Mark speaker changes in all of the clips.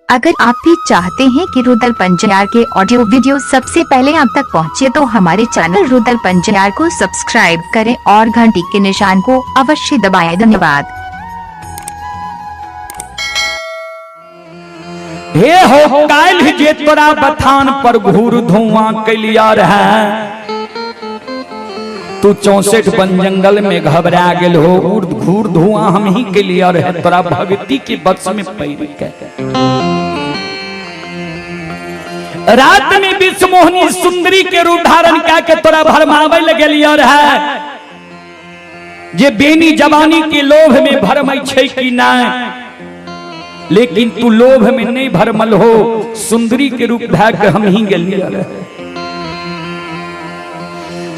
Speaker 1: अगर आप भी चाहते हैं कि रुदल पंजार के ऑडियो वीडियो सबसे पहले आप तक पहुंचे तो हमारे चैनल रुदल पंजार को सब्सक्राइब करें और घंटी के निशान को अवश्य दबाएं। धन्यवाद।
Speaker 2: हे हो काल्हि जे तोरा बथान पर घूर धुआं कैलिया रहे, तू 64 वन जंगल में घबरा गेल हो। घूर धुआं हम ही के लिए रहे, तोरा भक्ति के बस में पैर के। रात में विश्वमोहिनी सुंदरी के रूप धारण क्या के तोरा भरमावे लगेलिया रहे, जे बेनी जवानी के लोभ में भरमै छै कि नहीं, लेकिन तू लोभ में नहीं भरमल हो, सुंदरी के रूप धर के हम ही गेलिया रहे।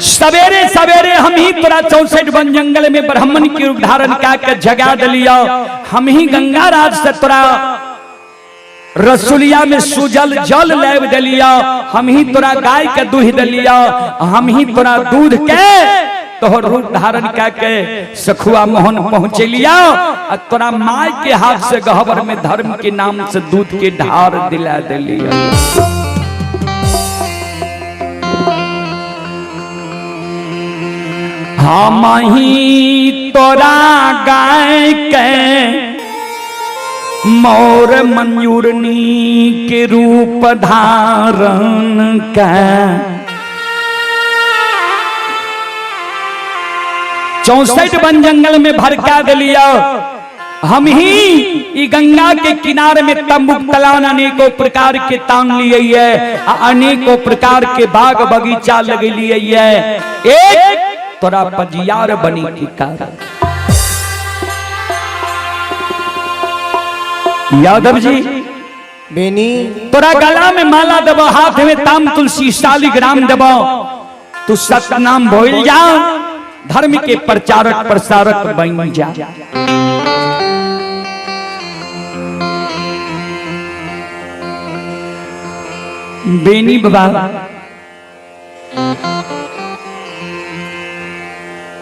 Speaker 2: सवेरे सवेरे हम ही तोरा 64 वन जंगल में ब्राह्मण के रूप धारण क्या के जगा दिलिया, हम ही गंगा राज से तोरा रसुलिया में सुजल जल लाब दिलिया, हम ही तोरा गाय के दूध दिलिया, हम ही तोरा दूध के तोहर रूप धारण क्या के सखुआ मोहन पहुंचेलिया, आ तोरा माय के हाथ से गहबर में धर्म के नाम से दूध के ढार दिला दिलिया। हम ही तोरा गाय के मोर मंजूरनी के रूप धारण के 64 वन जंगल में भड़का दिलिया, हम ही ई गंगा के किनारे में तंबू तलान अनेकों प्रकार के तान लिए है, अनेकों प्रकार के बाग बगीचा लगे लिए है, एक तोरा पजियार बनी के कारण। यादव जी
Speaker 3: बेनी
Speaker 2: तोरा गला में माला देबो, हाथ में ताम तुलसी शालिग्राम देबो, तू सतनाम भूल जा, धर्म के प्रचारक प्रसारक बन जा। बेनी बाबा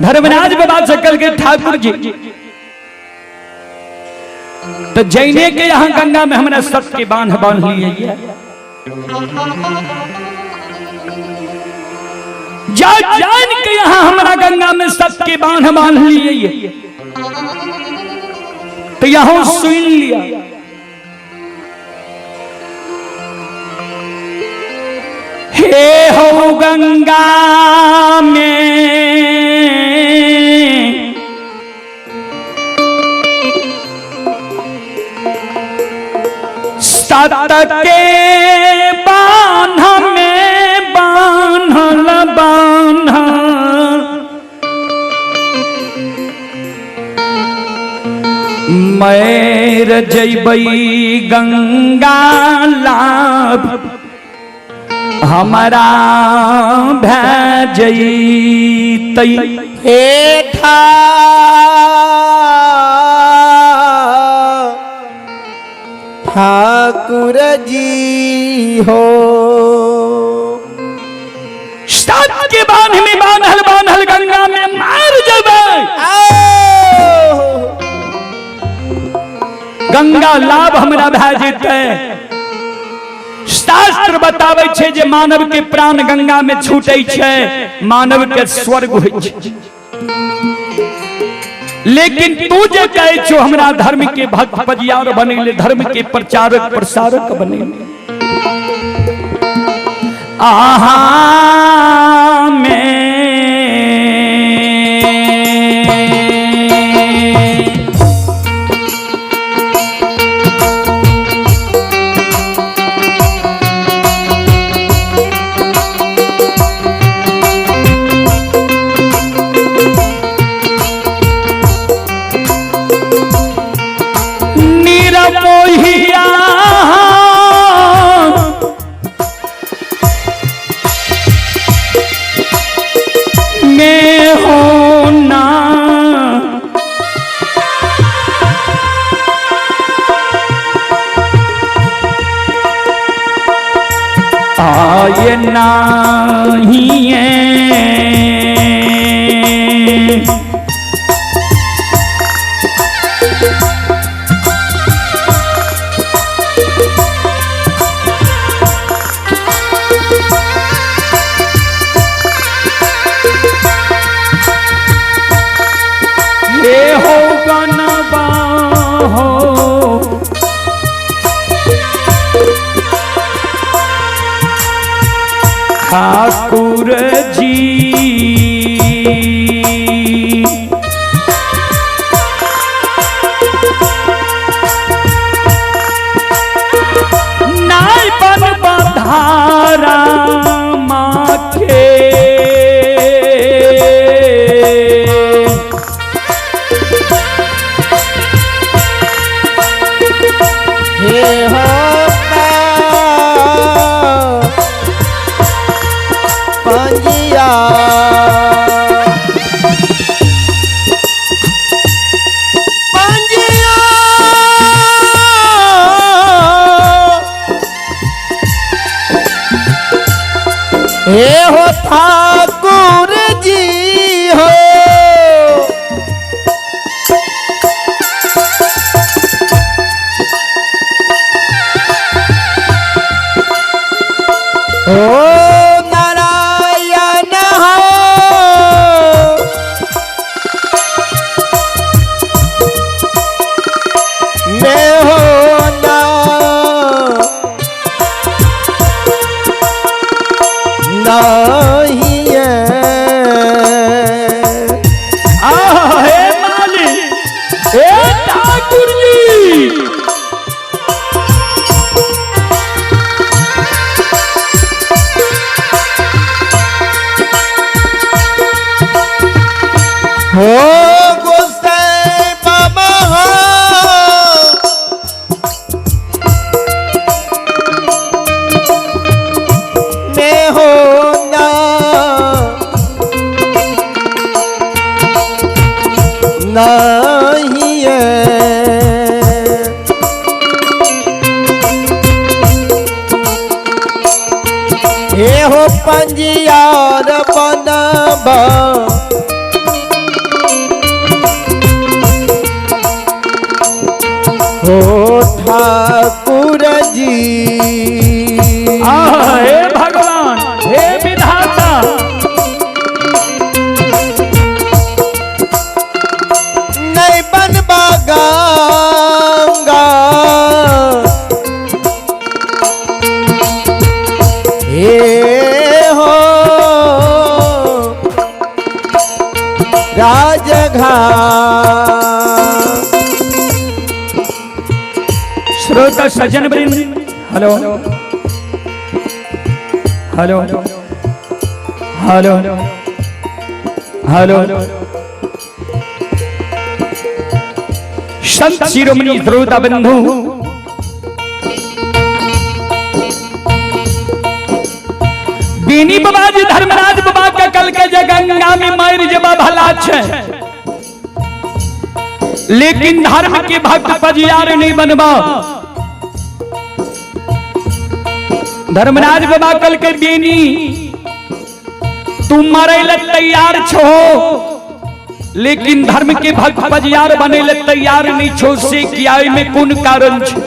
Speaker 2: धर्मराज बाबा सकल के ठाकुर जी तो जैने के यहां गंगा में हमरा सत के बांध बांध लिए, जा जान के यहां हमरा गंगा में सत के बांध बांध लिए, तो यहां सुन लिया। हे हो गंगा में सत के बांध में बांधल बांध, मैर जैबई गंगा लाभ हमारा भै जैतई।
Speaker 3: हे ठाकुर जी हो
Speaker 2: सत के बांध में बांधल बांधल गंगा में मार जबै, गंगा लाभ हमरा भै जेतै। शास्त्र बताबै छै जे मानव के प्राण गंगा में छूटै छै, मानव के स्वर्ग होइ छै, लेकिन तू जे कहै छो हमरा धर्म के भक्त पजियार बनेले, धर्म के प्रचारक प्रसारक बनेले, आहा में निरमोहिया में होना आए नहीं है। नहीं बनबा धारा माखे।
Speaker 3: हे हो पंजिया पंजिया हे हो ठाकुर जी हो। ओ नारायण हो मैं हो ना नहीं है।
Speaker 2: आह, हे मालिक, हे ठाकुर जी।
Speaker 3: हो गोसाई बाबा हो मैं हो ना नहीं है। हे हो पंजियार बनबा हो ठाकुर जी।
Speaker 2: आह, हे भगवान, हे विधाता।
Speaker 3: नहीं बनबा गंगा हे हो राजघाट।
Speaker 2: श्रोता सज्जन वृंद, hello hello hello hello. Sant Shiromani श्रोता बंधु, बीनी बाबा जी धर्मराज बाबा के कल के जे गंगा में मर जबा भला छे, लेकिन धर्म के भक्त पजियार नहीं बनबा। धर्मराज बाबा कल के बेनी तू मरे ले तैयार छो, लेकिन धर्म के भक्त पजियार बने ले तैयार नहीं छो, से किया में कौन कारण छो?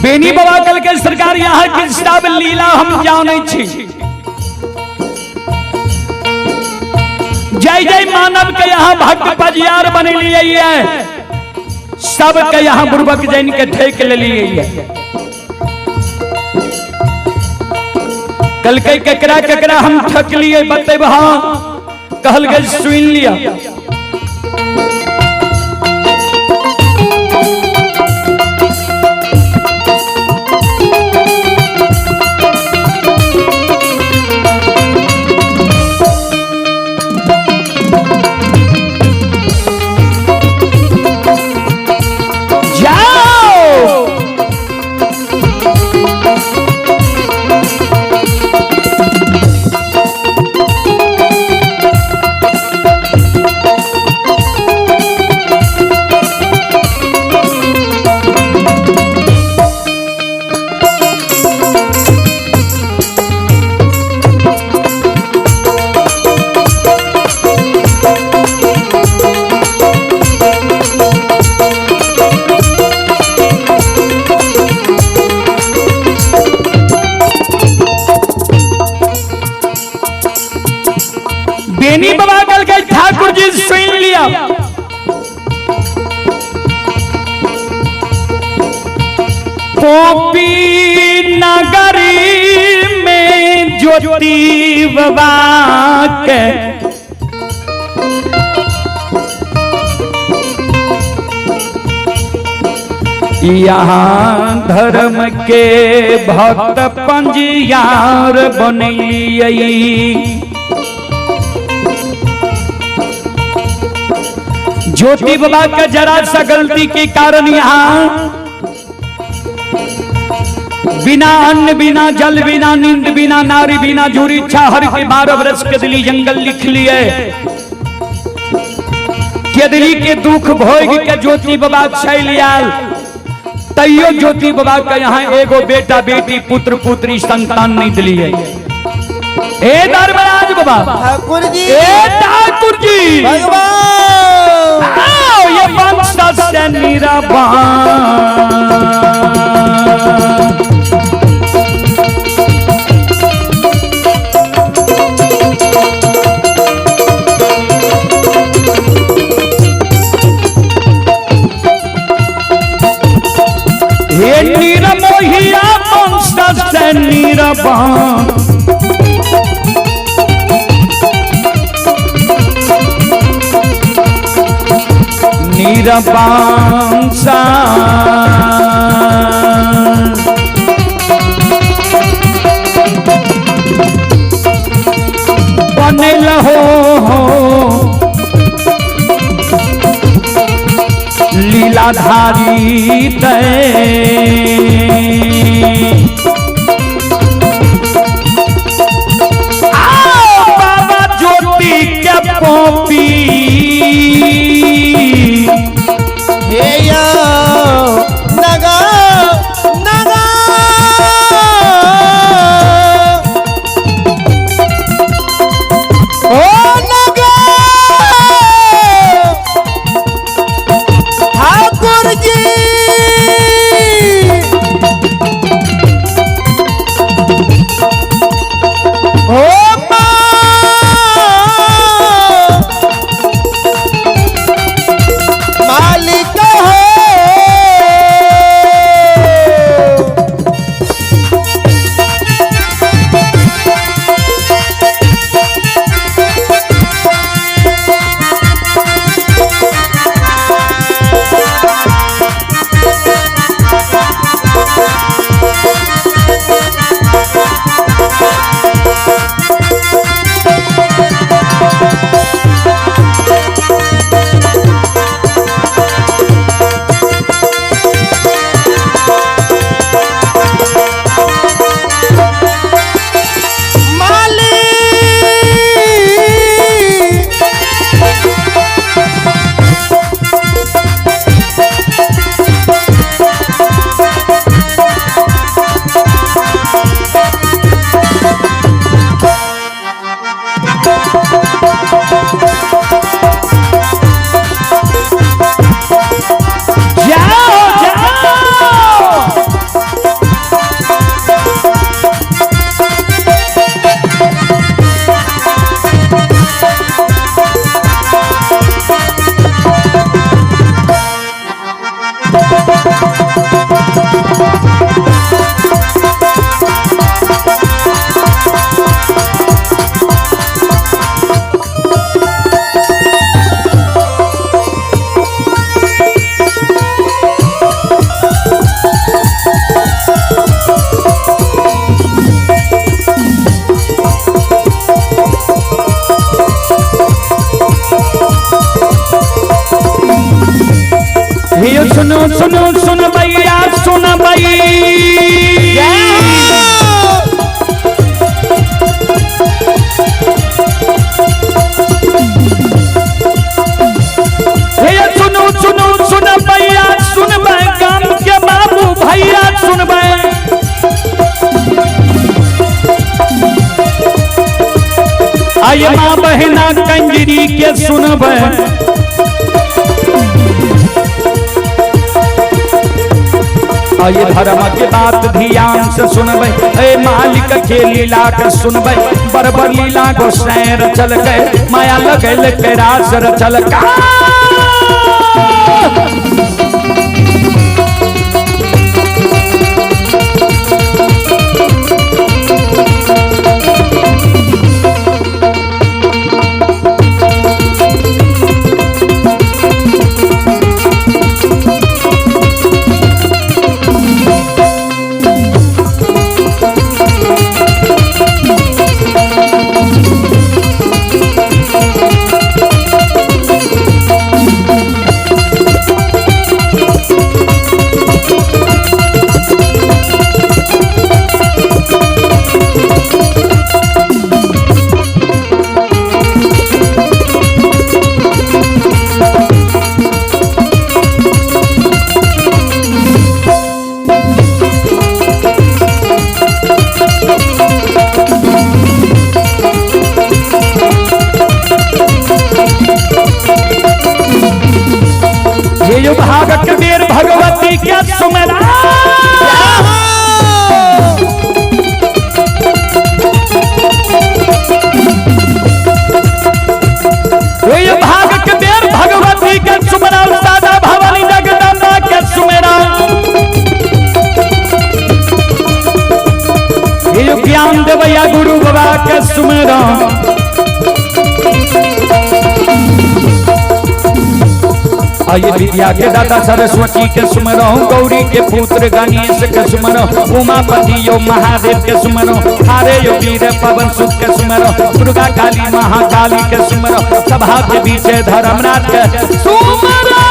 Speaker 2: बेनी बाबा कल के सरकार यहाँ के सब लीला हम जाने छी। जय जय मानव के यहाँ भक्त पजियार बने लिए है, सब के यहाँ बुर्बक जैन के ठेक ले लिए है। कल के केकरा केकरा हम ठक लिए बतेब, हाँ कहल गए सुन लिया। जाओ बेनी बाबा कल के ठाकुर जी सुन लिया। पोपी नगरी में ज्योति बाबा के यहाँ धर्म के भक्त पंजियार बनलियै। ज्योति बाबा के जरा सा गलती के कारण यहाँ बिना अन्न बिना जल बिना नींद बिना नारी बिना जोरी इच्छा हर के 12 वर्ष के दिली जंगल लिख लिए। केदली के दुख भोग के ज्योति बाबा चल आयल, तैयो ज्योति बाबा के यहाँ एगो बेटा बेटी पुत्र पुत्री संतान नहीं दिलिए। ए धर्मराज बाबा
Speaker 3: ठाकुर जी,
Speaker 2: ए ठाकुर जी
Speaker 3: भगवान,
Speaker 2: आओ ये वंश से निराबान। हे निरमोहिया वंश से निरबान, निरबांसा। बनल हो लीलाधारी तय, आओ बाबा ज्योति के पॉपी।
Speaker 3: हे या नगा नगा ओ नगा ठाकुर जी, ओ माँ मालिक हो।
Speaker 2: जाओ जाओ हे सुनो सुनो सुन भैया सुन भैया, हे सुनो सुनो सुन भैया सुन गाम के बाबू भैया सुन। आये माँ बहना कंजरी के सुनबै, ये धर्म के बात ध्यान से सुनबै, ए मालिक के लीला के सुनबै, बरबर लीला गोसैर चल गए, माया लगल के रास रचल का। हे यो भागक बेर भगवती के सुमरा। हे यो भागक बेर भगवती के सुमरा, सादा भवानी जगदम्बा के सुमरा। हे यो ज्ञान देवैया गुरु बाबा के सुमरा। आइए विद्या के दाता सरस्वती के सुमरो, गौरी के पुत्र गणेश के सुमरो, उमापति यो महादेव के सुमरो, हारे यो वीर पवन सुत के सुमरो, दुर्गा काली महाकाली के सुमरो, सभा के बीच धर्मनाथ के सुमरो।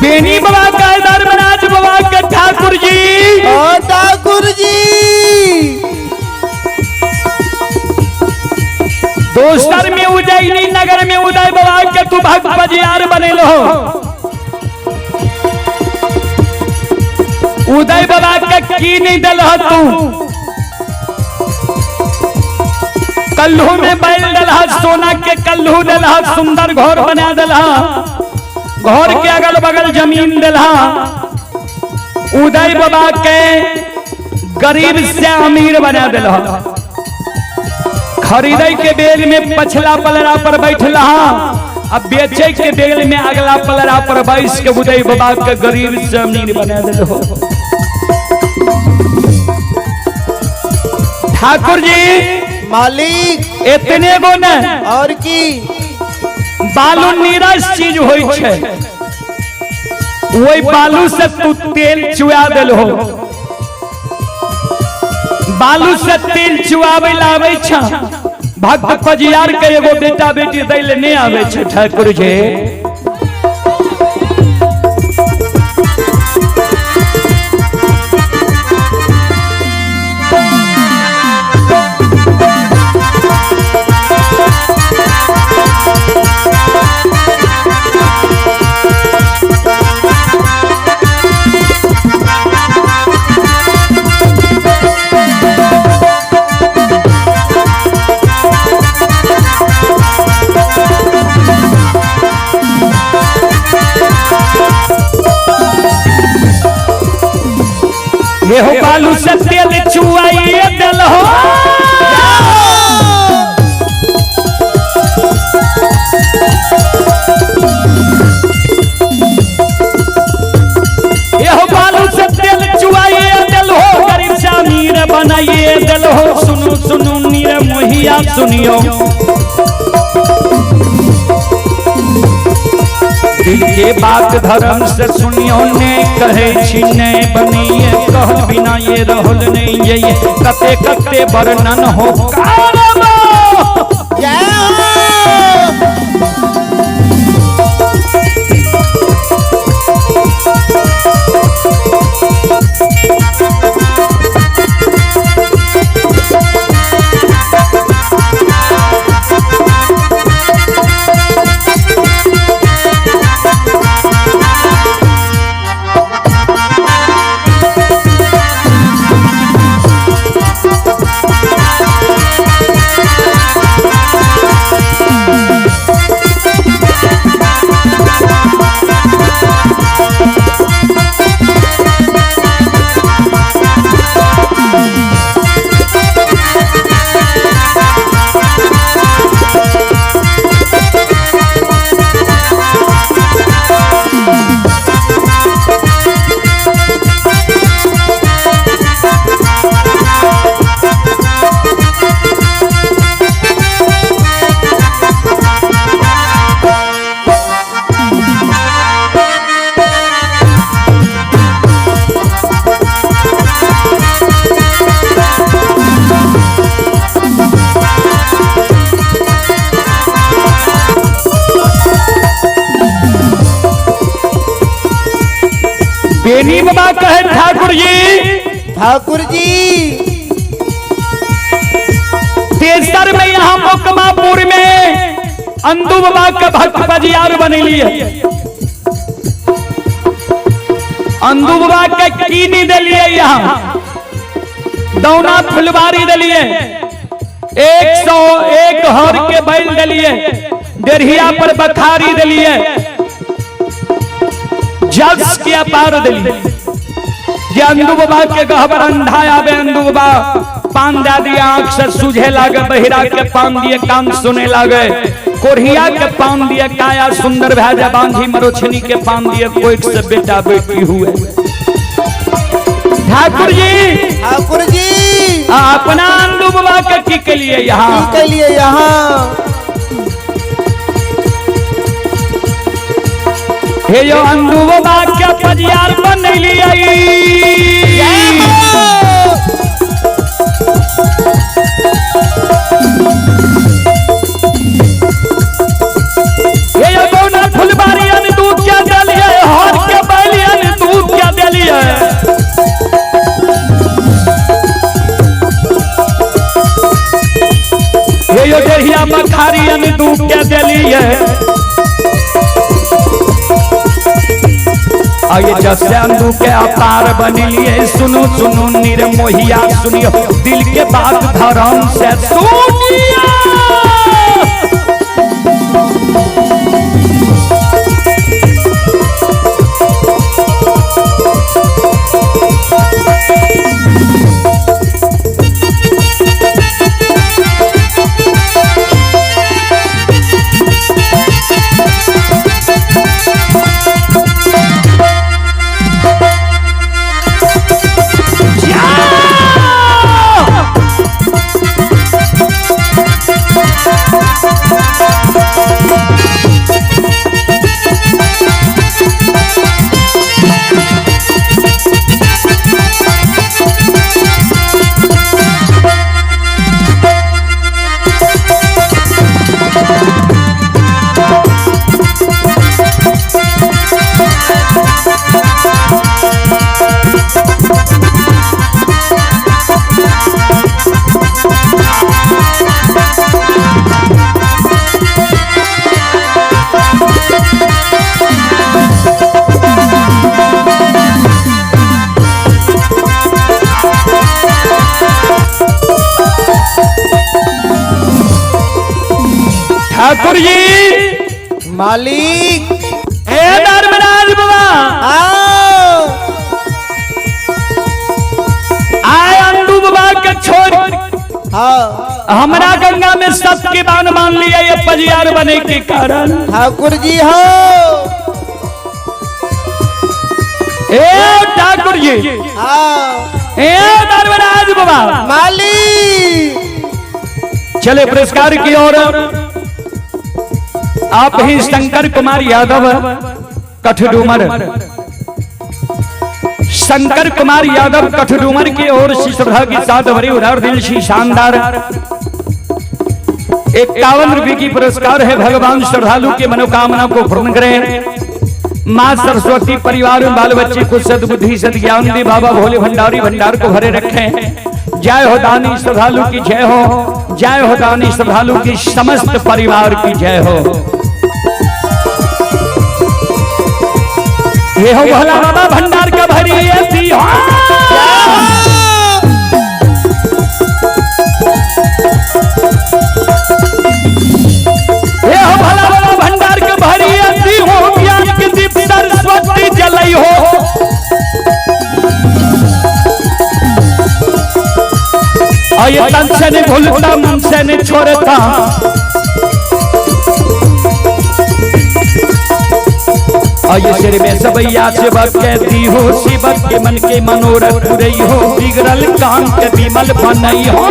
Speaker 2: बेनी बाबा का धर्मराज बाबा के ठाकुर जी,
Speaker 3: ओ ठाकुर जी।
Speaker 2: दोस्तर में उदयनी नगर में उदय बाबा के तू भक्त बजियार बने लो। उदय बाबा के की नहीं दिल तू, कल्लू में बैल दिल, सोना के कल्लू दिल, सुंदर घर बना दिल, घर के अगल बगल जमीन दिला। उदय बाबा के गरीब से अमीर बना दिला। खरीदे के बेल में पछला पलरा पर बैठला, अब बेचे के बेल में अगला पलरा पर बैस के उदय बाबा के गरीब से अमीर बना दिलो। ठाकुर जी
Speaker 3: मालिक
Speaker 2: इतने गो न
Speaker 3: और की
Speaker 2: बालू नीरस चीज होई छे, वही बालू से तू तेल चुआ दिल हो। बालू से तेल चुआवे लावे छ, भक्त पजियार के एगो बेटा बेटी दै ले नहीं आवे छे। ठाकुर जी ये हो बालू से तेल चुआइए दिल हो। ये हो बालू से तेल चुआइए दिल हो, गरीब से अमीर बनाइए दिल हो। सुनो सुनो नीर मोहिया सुनियो, दिल के बात धर्म से सुनियो, ने कहे छी ने बनिए, कहल बिना ये रहल नहीं ये, कते कते वर्णन हो कारबो।
Speaker 3: जय हो।
Speaker 2: बेनी बाबा कहे ठाकुर जी,
Speaker 3: ठाकुर जी
Speaker 2: तेसर में यहाँ मोकमापुर में अंदू बाबा के भक्त पजियार बनेली है। अंदू बाबा के कीनी दिलिए, यहाँ दौना फुलवारी दिलिए, 101 हर के बैल दिलिए, डेढ़िया पर बखारी दिलिए, जस के अपार दिलिए। जे अंदू बाबा के गहबर अंधा आवे, अंदू बाबा पान दे दिए, आंख से सूझे लागे, बहिरा के पान दिए कान सुने लागे, कोढ़िया के पान दिए काया सुंदर भै जा, बांझी मरोछनी के पान दिए कोई से बेटा बेटी हुए। ठाकुर जी,
Speaker 3: ठाकुर जी
Speaker 2: अपना अंदू बाबा के की के लिए यहाँ,
Speaker 3: की के लिए यहाँ
Speaker 2: हे यो अंदू बाबा के पजियार बनैली आई। हे यो गौना फुलबारी अन दूध क्या देलिए, हर के बैलियन दूध क्या देलिए। हे यो डेढ़िया मखारी अन दूध क्या देलिए। आगे जैसे अंदू के अपार बनिए, सुनो सुनो निर्मोहिया सुनियो, दिल के बात धर्म से सुनियो। ठाकुर जी
Speaker 3: मालिक,
Speaker 2: ए धर्मराज बाबा
Speaker 3: आओ
Speaker 2: आए अंदू बाबा के छोड़
Speaker 3: हाँ
Speaker 2: हमरा गंगा में सबके बान मान लिया ये पजियार बने के कारण।
Speaker 3: ठाकुर जी हो,
Speaker 2: ए ठाकुर जी,
Speaker 3: हाँ
Speaker 2: ए धर्मराज बाबा
Speaker 3: मालिक।
Speaker 2: चले पुरस्कार की ओर। आप ही शंकर कुमार यादव कठडूमर, शंकर कुमार यादव कठडूमर की ओर से श्रद्धा के साथ भरी उधार दिल सी शानदार 51 रुपए की पुरस्कार है। भगवान श्रद्धालु के मनोकामना को पूर्ण करें। माँ सरस्वती परिवार में बाल बच्चे को सद्बुद्धि सद्ज्ञान दे। बाबा भोले भंडारी भंडार को भरे रखें। जय हो दानी श्रद्धालु की जय हो, जय हो दानी श्रद्धालु की समस्त परिवार की जय हो। ये हो भोला बाबा भंडार का भरी ऐसी हो। ये हो भोला बाबा भंडार का भरी ऐसी हो, ज्ञान के दीप सरस्वती जलई हो। और ये तन से नहीं भूलता, मन से नहीं छोड़ता। और ये सिर में सबैया शिवक कहती हो, शिवक के मन के मनोरथ पुरई हो, बिगड़ल काम के विमल बनई हो।